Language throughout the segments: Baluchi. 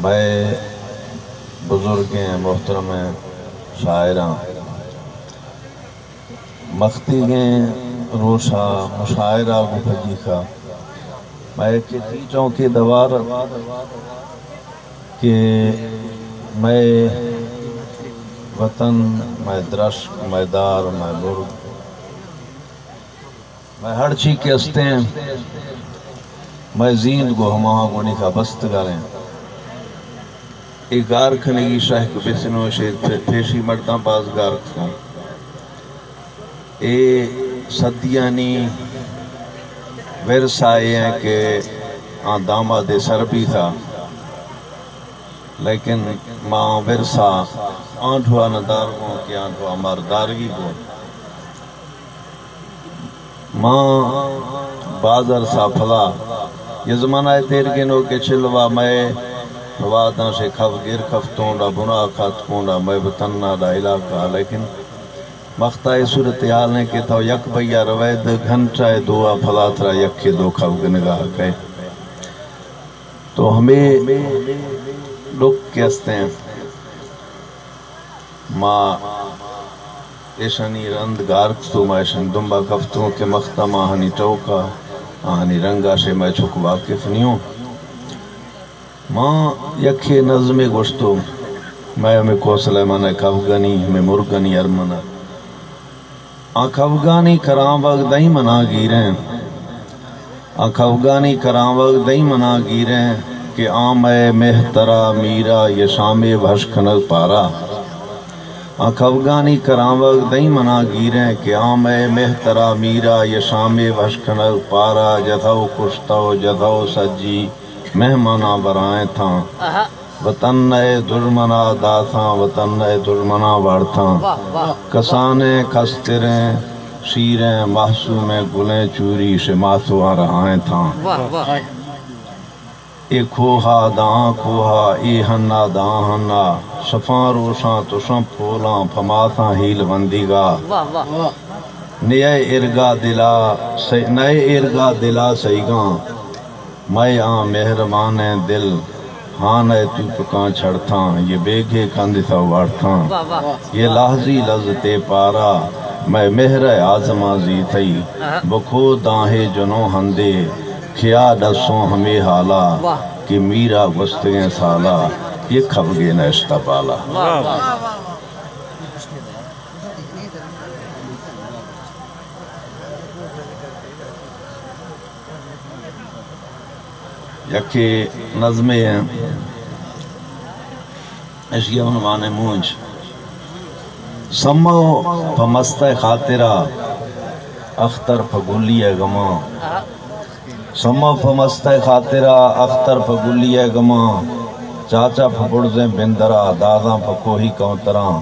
مئے بزرگیں محترمیں شاعراں، مختیگیں روشا مشاعرہ گوں پجیکا مئے کہ تی چونکے دوار کہ مئے وطن، مئے درشک، مئے دار، مئے مرگ، مئے ہرچی کہ استیں، مئے زیند گوں ہماہاں گونی کا بستگاریں۔ اے گار کنگی شہک بسنوش، اے پہ-، پیشی مرداں باز گار کتاں۔ اے صدیانی ورثہ اے ہیں کہ آ داماد سر بیتا، لیکن ما ورثہ آنٹھوا نہ دار گوں کہ آنٹھوا مار دارگی گوں۔ ما باز ارسا پھلا یہ زمانہ ء تیر گنو کہ چلوا مئے پھواداں شے کھو گیر کھفتوں ڈا بنا کھاتکوں ڈا مئے وطن نا ڈا علاقہ، لیکن مختا اے صورتحال نے کہ تو یک بیا روے دو گھنٹہ ء دو آ پھلا ترا یکے دو کھو گنگا کئے۔ تو ہمے ڈک کہ استیں ما ایشانی رند گار کتو، ما ایشانی دمبا کفتوں کہ مختا ما آہانی ٹوکا، آہانی رنگا شے مئے چک واقف نیوں۔ ما یکے نظمے گوشتو، مئے ہمے کوہ سلیمان ء کھوگانی، ہمے مرگانی ارمنا۔ آ کھوگانی کرانوگ دئیں منا گیریں۔ آ کھوگانی کرانوگ دئیں منا گیریں کہ آ مئے مہترا میرا یہ شامے وش کنگ پارا۔ آ کھوگانی کرانوگ دئیں منا گیریں کہ آ مئے مہترا میرا یہ شامے وش کنگ پارا۔ جتھو کشتو جتھو سجی مہماناں برائیں تھاں۔ وطن نئے دژمنا داتاں، وطن نئے دژمنا واڑتاں۔ واہ، واہ۔ کسانیں کستریں شیریں محسومیں گلیں چوری شماتواں رہائیں تھاں۔ واہ، واہ۔ اے کوہا داں کوہا، اے ہنا داں ہنا، شفاں روشاں تشاں پھولاں، پھماتاں ہیل بندیگا۔ واہ، واہ۔ نئے ارگا دلا سئی-، نئے ارگا دلا سئیگاں۔ مئے آں مہربانیں دل، ہان ء توپکاں چھڑتاں، یہ بیگھے کندتہ واڑتاں۔ واہ، واہ۔ یہ لحظی لذتے پارا، مئے مہر ء آزمانزی تئی۔ آہا۔ بکو داں ہے جنوں ہندے، کھیا ڈسوں ہمے حالا، واہ۔ کہ میرا گوستگیں سالا، یہ کھبگے نہ اشتہ بالا۔ واہ، واہ۔ یکے نظمے ہیں، اشی عنوان ہے مونجھ۔ سمو پہ مستئے خاطرا، اختر پہ گلی ء گماں۔ سمو پہ مستئے خاطرا، اختر پہ گلی ء گماں۔ چاچا پہ بڑزیں بندرا، داداں پہ کوہی کونتراں۔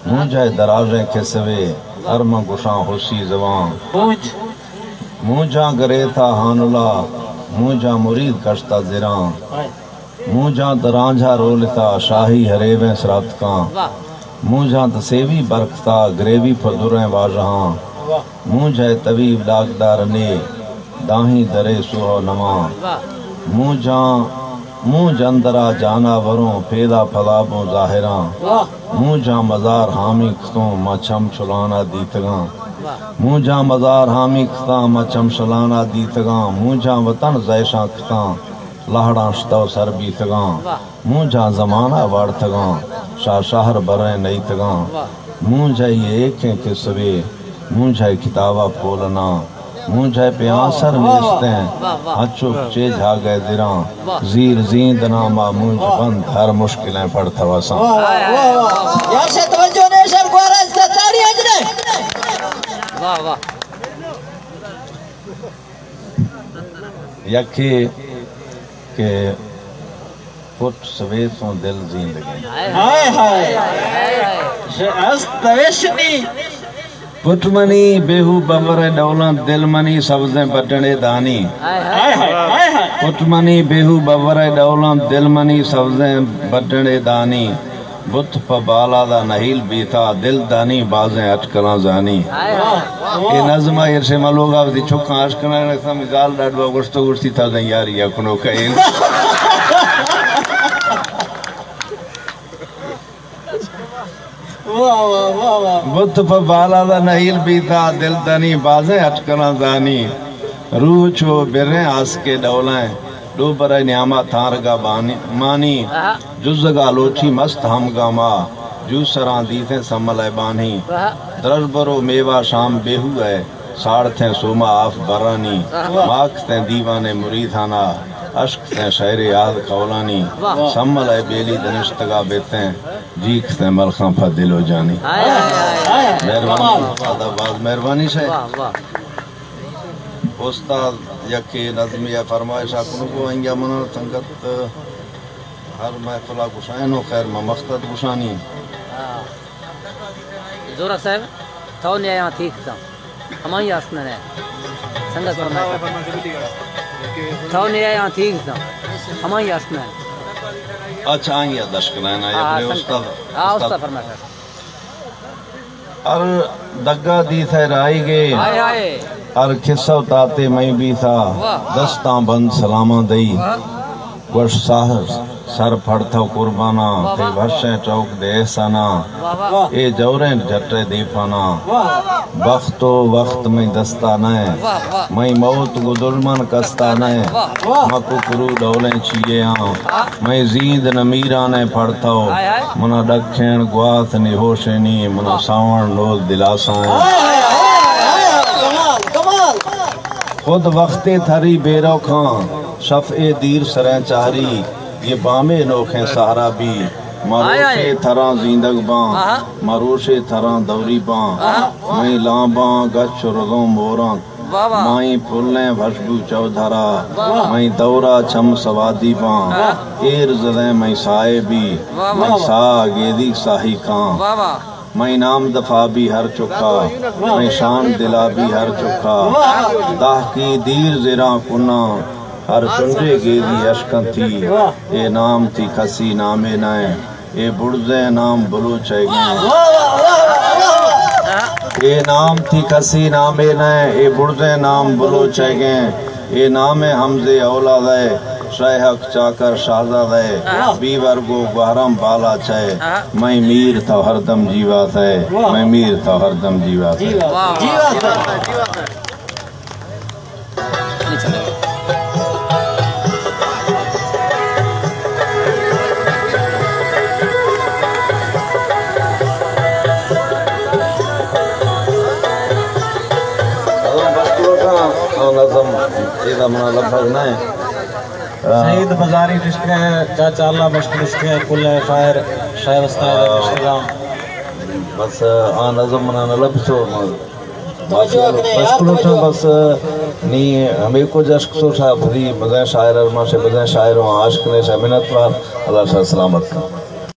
مونجھئے دراژیں کسوے، ہر من گوشاں ہوشی زبان۔ مونجھ۔ مونجھاں گریتھا ہانلا، مونجھاں مرید کشتا زراں۔ ہائے۔ مونجھاں درانجھا رولتا، شاہی ہریویں سراتکاں۔ واہ۔ مونجھاں دسیوی برکتا، گریوی پہ دریں واژہاں۔ واہ۔ مونجھئے طبیب ڈاکدار نے، داہیں درے سوہ نماں۔ واہ۔ مونجھاں، مونجھ اندرا جاناوروں، پیدا پھلابوں ظاہراں۔ واہ۔ مونجھاں مزار ہامی کتوں، ما چم چلانا دیتگاں۔ واہ۔ مونجھاں مزار ہامی کتاں، ما چم چلانا دیتگاں۔ مونجھاں وطن زیشاں کتاں، لہڑاں شتو سر بیتگاں۔ واہ۔ مونجھاں زمانہ واڑتگاں، شاہ شہر بریں نئیتگاں۔ واہ۔ مونجھئے یہ ایکیں کسوے، مونجھئے کتابا پولناں۔ مونجھئے پہ آنسر نیستیں، واہ، واہ۔ ہنچو چے جھاگئے دراں۔ واہ۔ زیر زیند ناما مونجھ بند، ہر مشکلیں پڑ تھوساں۔ واہ، واہ، واہ، واہ۔ یار سے توجہ نے سر گوارا سے تاڑی اجنے۔ واہ، واہ۔ یکے کہ پٹ سویسوں دل زیندگیں۔ ہائے ہائے۔ ش-، است تویشنی۔ پٹ منی بیہو بور ء ڈولاں، دل منی سبزیں بڈڑے دانی۔ ہائے ہائے، ہائے ہائے۔ پٹ منی بیہو بور ء ڈولاں، دل منی سبزیں بڈڑے دانی۔ بت پہ بالاد ء نہیل بیتا، دل دانی بازیں اٹکلاں زانی۔ ہائے ہائے۔ اے نظم ء ارشے من لوگ ء وتی چکاں اشکنگ ء رکھتاں، منی زال ڈاڈو ء گوشتو گوشتی تا دیں یاری ء کنوک ء ایں۔ واہ، واہ، واہ، واہ۔ بت پہ بالاد ءَ نہیل بیتا، دل دنی بازیں اٹکناں زانی۔ روح چو بریں آسکے ڈولیں، ڈوبر ءِ نیاما تھانرگا بانی، مانی۔ آہا۔ جزگا لوٹی مست ہمگاما، جوسراں دیتیں سمل ءِ بانی۔ واہ۔ درژبر و میوا شام بیہو ءِ، ساڑتیں سوما آف برانی۔ واہ۔ ماکتیں دیوانے مریدانا، اشکتیں شعر یاد قولانی۔ واہ۔ سمل ءِ بیلی دنشتگا بیتیں، جیکتیں ملخاں پہ دل و جانی۔ ہائے، ہائے، ہائے۔ مہربانی، کمال۔ استاد، باز مہربانی شے۔ واہ، واہ۔ استاد یکے نظمی ءِ فرمائش ءَ کنگو، انگا من سنگت ہر محفل ءَ گشائینو، خیر، ما مقصد گشانی۔ ہاں۔ زورک صاحب، تو نیایاں تیک داں۔ ہمائی آسک نہ ہے۔ سنگت فرمائش۔ تو نیایاں تیک داں۔ ہمائی آسک نہ ہے۔ اچھا، آنگی دشک نہ ہے، ہاں، اپنے سنگت۔ استاد، ہاں، استاد۔ استاد فرمائش۔ ہر دگا دیتہ رائیگے، ہائے ہائے۔ ہر کسہ و تاتے مئی بیتہ، واہ۔ دستاں بند سلاماں دئی۔ واہ۔ گوش ساہ سر پھڑتہ و قرباناں، واہ، تئی واہ۔ وشیں چوک دے احساناں۔ واہ، واہ۔ اے جوریں جھٹے دیپاناں۔ واہ۔ بخت و وخت مئی دستا نئے۔ واہ، واہ۔ مئی موت گو دژمن کستا نئے۔ واہ۔ مکو کرو ڈولیں چیئے آں۔ مئے زیند نمیرانئے پڑتو۔ ہائے ہائے۔ منا ڈکھین گوات نی ہوشینی، منا واہ۔ ساون نوز دلاسائیں۔ ہائے ہائے ہائے ہائے، کمال، کمال۔ خود وختے تھری بیرو کھاں، شف اے دیر سریں چہری، یہ بامے نوکھیں سہرا بی۔ ما ہائے ہائے۔ روشے تھراں زیندگ باں، آہا۔ ما روشے تھراں دوری باں۔ آہا۔ مئے لامباں گچ و رزوں موراں۔ واہ واہ۔ مائی پھلیں وشبو چودھرا، واہ واہ۔ مائی دورا چم سوادی باں۔ واہ۔ ایر زدیں مائی سائے بی، واہ واہ۔ مائی ساہ گیدی ساہی کاں۔ واہ واہ۔ مائی نام دفا بی ہر چکا، واہ۔ مائی شان دلا بی ہر چکا۔ واہ۔ داہ کی دیر زیراں کناں، ہر چنڈے گیدی اشکنتی۔ واہ۔ اے نام تی کسی نامے نئے۔ اے بڑزیں نام بلوچ ئیگیں۔ واہ، واہ، واہ۔ اے نام تی کسی نامے نئے، اے بڑزیں نام بلوچ ئیگیں۔ اے نام حمزے اولاد ئے، شے حق چاکر شہزاد ئے، واہ۔ بیور گو گوہرم بالاچ ئے۔ آہا۔ مئے میر تو ہردم جیوات ئے، واہ۔ مئے میر تو ہردم جیوات ئے۔ جیوات۔ واہ، واہ۔ جیوات۔ نظم، اے نظم نا لبھگ نہ ایں۔ سعید مزاری نشتگ ئے، چاچا اللہ بخش نشتگ ئے، کل شاعر، شاعر استاد نشتگ ئے۔ بس آ نظم منا نہ لبھتو۔ بس، بس کلوٹاں بس نی ہمے کو جشک سوٹا بری بزیں شاعر ارماشے بزیں شاعر ہوں عاشق نے شے منت وار۔ اللہ شاہ سلامت کن۔